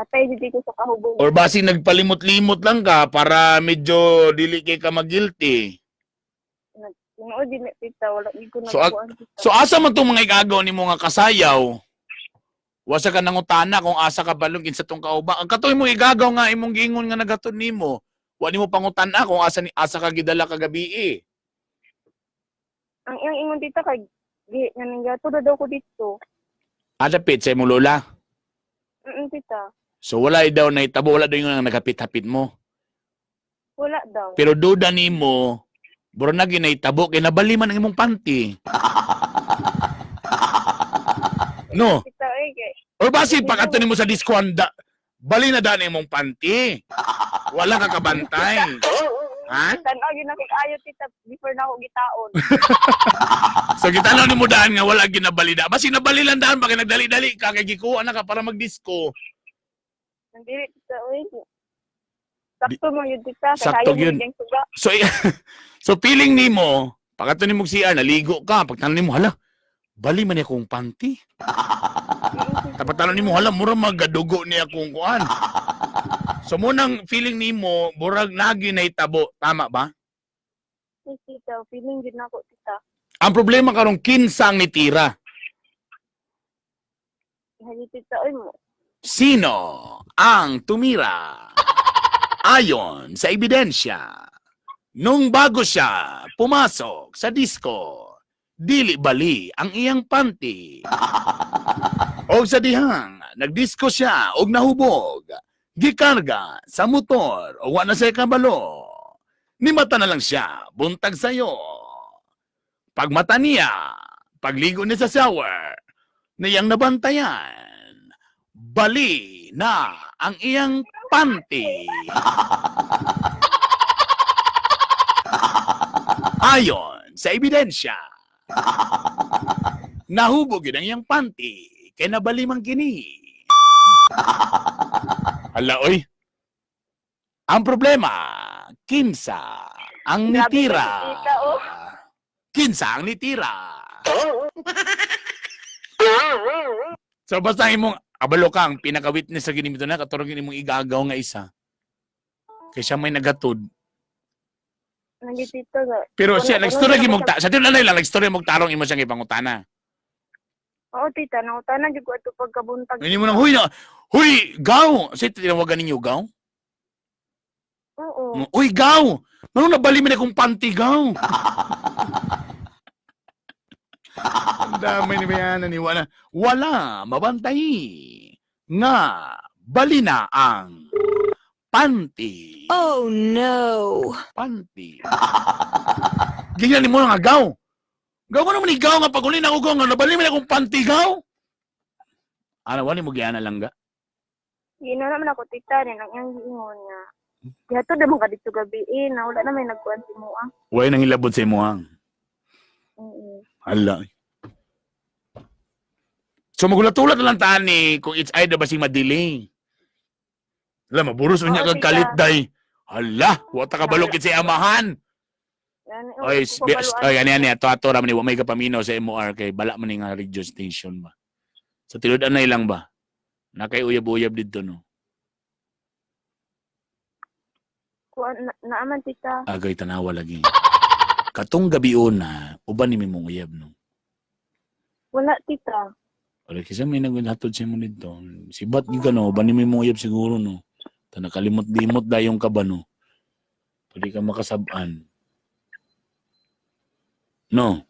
Patay di ko sa kahubog. Or basi nagpalimot-limot lang ka para medyo dili kay ka magilty. Tinuod din na, tita, wala gid ko So, nagkuan, tita. So asa man tong mga igagaw nimo nga kasayaw? Wasa ka nangutana kung asa ka balong kinsa tong kauba. Ang katoy mo igagaw nga imong giingon nga nagatod nimo. Wa nimo pangutana kung asa ni asa ka gidala kagabi eh. Ang iyang ingon, tita, kay di naninggato na daw ko dito. Adapit sa imong lola. Tita. So wala daw na itabo, wala daw yung nga nagapit-hapit mo. Wala daw. Pero duda nimo, buro na ginaitabo kay nabali man ang imong panty. No. Tita, eh, kay Or basi pag ato nimo sa disco anda, bali na daan imong panty. Wala ka kabantay. Ha? Tanaw yun ako ayo, tita, before na ako gitaon. So gitanaw nimo daan nga wala ginabalida. Basi nabali lang daan baka nagdali-dali ka kay gikuha na ka para magdisco. Nandiri, tita, oy. Sakto mo yun, tita. Kay Sakto ayaw mo yun. yung suga. So so feeling nimo, pag ato nimo CR naligo ka, pag tanong nimo hala, bali man akong panty. Tapos tanong nimo hala, mura magadugo ni akong kuan. So munang feeling nimo murag nagi na itabo, tama ba? Yes, tita, feeling yun ako, tita. Ang problema karon kinsa ang nitira. Hali, tita, oy mo. Sino ang tumira? Ayon sa ebidensya, nung bago siya pumasok sa disco, dili bali ang iyang panty. Og sa dihang, nagdisko siya og nahubog, gikarga sa motor o wa na siya kabalo. Nimata na lang siya, buntag sayo. Pagmata niya, pagligo niya sa shower, niyang nabantayan, bali na ang iyang panty. Ayon sa ebidensya, nahubog yun ang iyang panty kay nabali man kini. Hala, oy. Ang problema, kinsa ang Grabe nitira. ka si tita, oh. Kinsa ang nitira. So basta imong abalo ka ang pinaka-witness sa ginimito na katurong imong igagaw nga isa. Kay siya may nagatod. Nandiri, tita, ga. Pero Wala, siya wala nagstorya na gimong ako ta. Sa tinuod lang nagstorya mong tarong imo siyang ipangutana. Oo, tita, nangutana jud ko ato pagkabuntag. Hindi mo nang huy na. Huy, gaw. Sa tinawagan ninyo gaw? Oo. Uy, gaw. Ngano nabali man akong panty gaw? Ang dami ni Bayana ni wala. Wala mabantay nga bali na ang panty. Oh no. Panty. Ganyan ni mo nga gaw. Gaw ko naman ni gaw nga paguli na ako gaw nga nabali man akong panty gaw. Ano wala mo giyana lang ga? Gino naman ako, tita, rin ang iyang giingon nga. Gihatod naman ka dito gabi eh, na wala na may nagkuan si Mua. Way nang hilabot sa imuhang. Oo. Hala. So magulat-ulat na lang tani kung it's either basing madelay. Hala, maburos unya Oo, kag tita. kalit day. Hala, wa ta kabalok sa amahan. Yan, Oy, wala ko kabaluan. oy, ani ani ato ato ra man ni wa may kapamino sa MOR kay bala man ni nga radio station ba. Sa tinud anay lang ba? Nakay uyab-uyab didto no. Kuan na, naaman, tita. Agay tanawa lagi. Katong gabi una, uban ni mong uyab no. Wala, tita. Wala kasi may naghatod sa imo dito. Si Bat gyud ka no, uban ni mong uyab siguro no. Ta nakalimot-limot dayong ka ba no. Pwede ka makasab-an. No,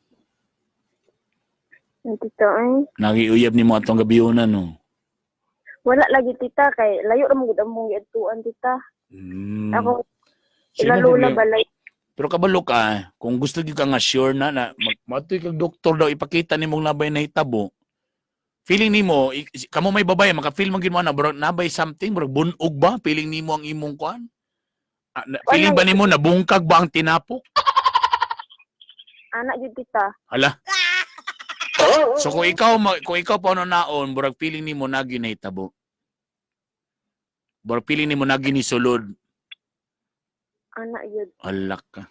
Ay, tita, ay. nagiuyab nimo atong gabi una no. Wala lagi, tita, kay layo ra man gud ang mong giadtuan, tita. Ako, Sino ila lola problema? balay. Pero kabalo ka, kung gusto gyud ka nga sure na na matuoy kag doktor daw ipakita nimong nabay nahitabo. Feeling nimo kamo may babay maka-feel man gyud mo na bro, nabay something bro, bunog ba feeling nimo ang imong kuan? Ah, feeling ba nimo nabungkag ba ang tinapok? Anak jud, tita. Hala. So kung ikaw kung ikaw pa ano naon, murag feeling nimo nagi nahitabo. Murag feeling nimo nagi ni sulod. Anak jud. Alak ka.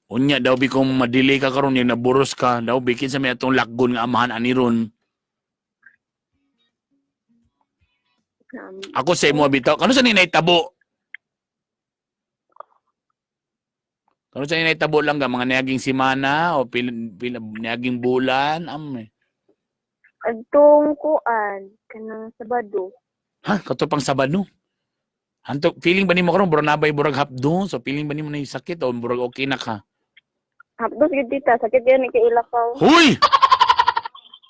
Unya daw bi kung madili ka karon yung naburos ka, daw bi kinsa may atong lakgon nga amahan ani ron. Ako sa imo bitaw. Kano sa ni nahitabo? Kano sa ni nahitabo lang ga mga niaging simana o pil, pil, niaging bulan am eh. Adtong kuan kanang Sabado. Ha, kato pang Sabado. Hanto feeling ba nimo karon burag nabay burag hapdo? So feeling ba nimo na sakit o burag okay na ka? Hapdos gyud, tita, sakit gyud ni kay ilakaw. Huy!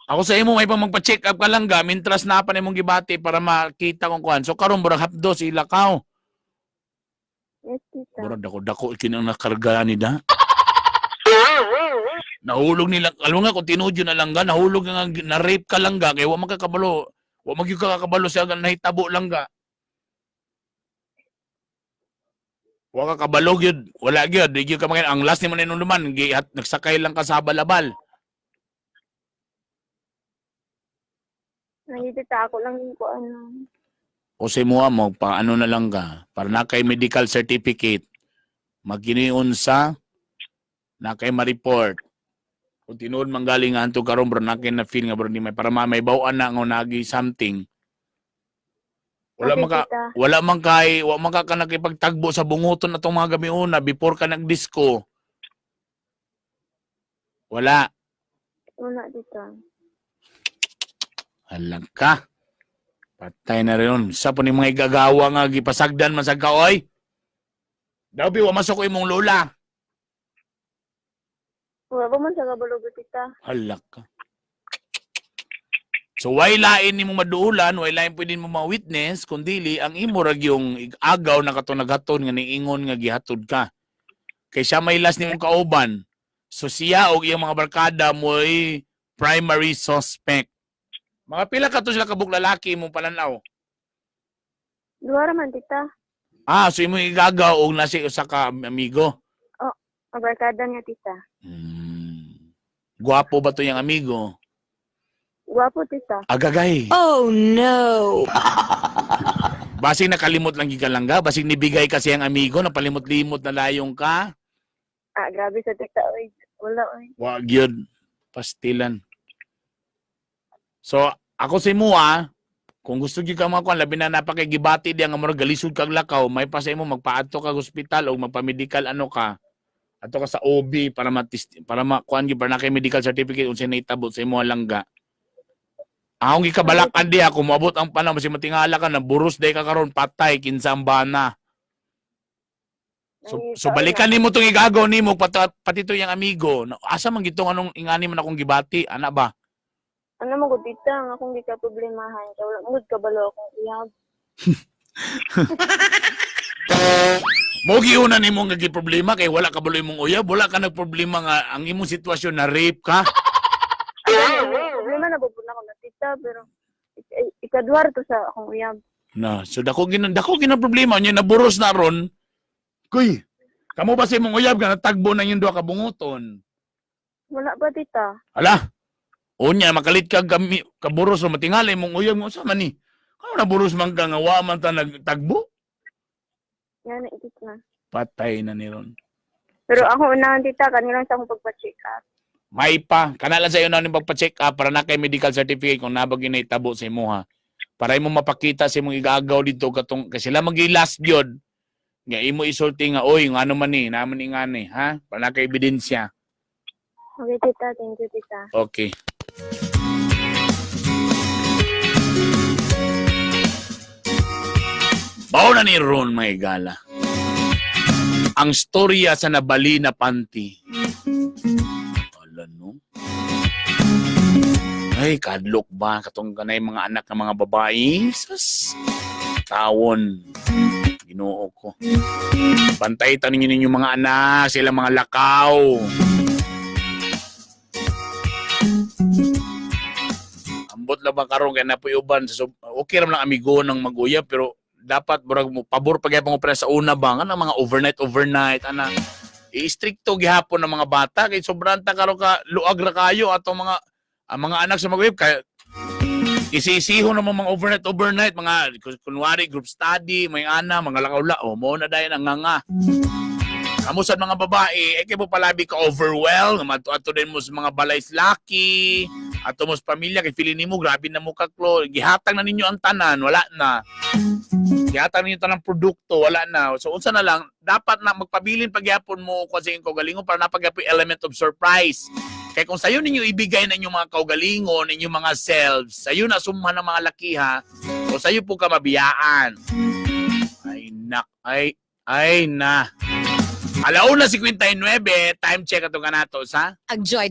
Ako sa imo may pang magpa-check up ka lang ga mintras na pa nimong gibati para makita kung kuan. So karon burag hapdos ilakaw. Yes, tita. Murag dako dako kini ang nakarga ni da. Nahulog nila, alam mo nga kung tinuod yun na lang ga, nahulog nga na-rape ka lang ga, kay wa man ka kabalo, wa man gyud ka kabalo siya nahitabo lang ga. Wa ka kabalo gyud, wala gyud, di gyud ka makin ang last ni man inuluman, gi at nagsakay lang ka sa balabal. Nangit, tita, ako lang yung kuan. O sa imo mo pa ano na lang ka, para na kay medical certificate, magkiniun sa na kay ma-report. Kung tinuod man galing nga anto karon bro na kay na feel nga bro di may para may bawaan na nga nagi something. Wala Okay, man ka tita. wala man kay wa man ka nakipagtagbo sa bunguton atong mga gabi una before ka nagdisco. Wala. Wala, tita. Halang ka. Patay na rin. Sa po ni mga igagawa nga gipasagdan man sa kaoy. Daw bi wa masok imong lola. Wala pa man sa kabalo, tita. Halak ka. So why lain nimo maduulan, why lain pwede mo ma-witness kundili ang imo ra yung agaw na kato naghaton nga niingon nga gihatod ka. Kay siya may last nimong kauban. So siya og iyang mga barkada mo'y primary suspect. Mga pila ka to sila kabuk lalaki imong pananaw. Duha ra man, tita. Ah, so imong igagaw og nasi usa ka amigo. Ang barkada niya, tita. Gwapo ba to yung amigo? Gwapo, tita. Agagay. Oh no. Basing nakalimot lang gikalangga, basing nibigay kasi ang amigo, napalimot-limot na layong ka. Ah, grabe sa tita, oy. Wala, oy. Wag yun. Pastilan. So, ako si Mua, kung gusto gyud ka mga kuan, labi na napakigibati diya nga murag galisod kag lakaw, may pa sa imo magpaadto kag ospital o magpa-medical ano ka. Adto ka sa OB para matist para makuan gyud para na kay medical certificate unsay nahitabo sa imo langga. Akong gikabalakan diha kung moabot ang panahon masig matingala ka na buros day ka karon patay kinsa ang bana. So, Nangita, so oy, balikan nimo tong igagaw nimo pati, pati to yung amigo. Na- Asa man gitong anong ingani man akong gibati, ana ba? Ano mo gud, tita, ang akong di ka problemahan. Kay wala mo gud kabalo akong iyab. Mo giuna nimo nga giproblema kay wala ka balo imong uyab, wala ka nagproblema nga ang imong sitwasyon na rape ka. Ano, may problema na po na ako na, tita, pero ikaduhar to sa akong uyab. Na, so dako gina problema niya naburos na ron. Kuy, kamo ba sa imong uyab nga natagbo na yung duha ka bunguton? Wala ba, tita? Ala. Unya makalit ka gami, kaburos o matingala imong uyab mo sa man ni. Kano naburos man ka nga wa man ta nagtagbo? Yan, itit na. Patay na ni ron. Pero ako unahan, tita, kanilang sa akong pagpa-check up. May pa. Kana lang sa iyo na ning pagpa-check up para na kay medical certificate kung nabag itabo sa imo ha. Para imo mapakita sa imong igagaw dito katong kay sila magi-last gyud. Nga imo isulti nga oy ngano man ni, naman ni ngani ha para na kay ebidensya. Okay, tita. Thank you, tita. Okay. Bao na ni Ron mga igala. Ang storya sa nabali na panty. Ala no. Ay, kadlok ba? Katong kanay mga anak ng mga babae. Sus. Tawon. Ginoo ko. Bantay taningin ninyo mga anak, sila mga lakaw. Ambot lang ba karon kay napoy uban so, okay ra man lang amigo ng maguya pero dapat murag mo pabor pa gyapon mo sa una ba nga mga overnight overnight ana i-stricto gihapon ng mga bata kay sobrang ta karon ka luag ra kayo atong mga ang mga anak sa maguyab kay isisiho naman mga overnight overnight mga kunwari group study may ana mga lakaw-la o mo na dayon ang nganga. Kamo sa mga babae, eh kay mo palabi ka overwhelmed, ato din mo sa mga balay laki, ato mo sa pamilya, kay feeling nimo grabe na mo ka close, gihatag na ninyo ang tanan, wala na. Gihatag ninyo tanang produkto, wala na. So unsa na lang, dapat na magpabilin pagyapon mo kung sa inyong kaugalingon para napagyapon element of surprise. Kay kung sayo ninyo ibigay na inyong mga kaugalingon, inyong mga selves, sayo na sumhan ng mga lakiha, o sayo po ka mabiyaan. Ay nak, ay, ay na. Alauna 59, time check ato kanato sa Ang Joy.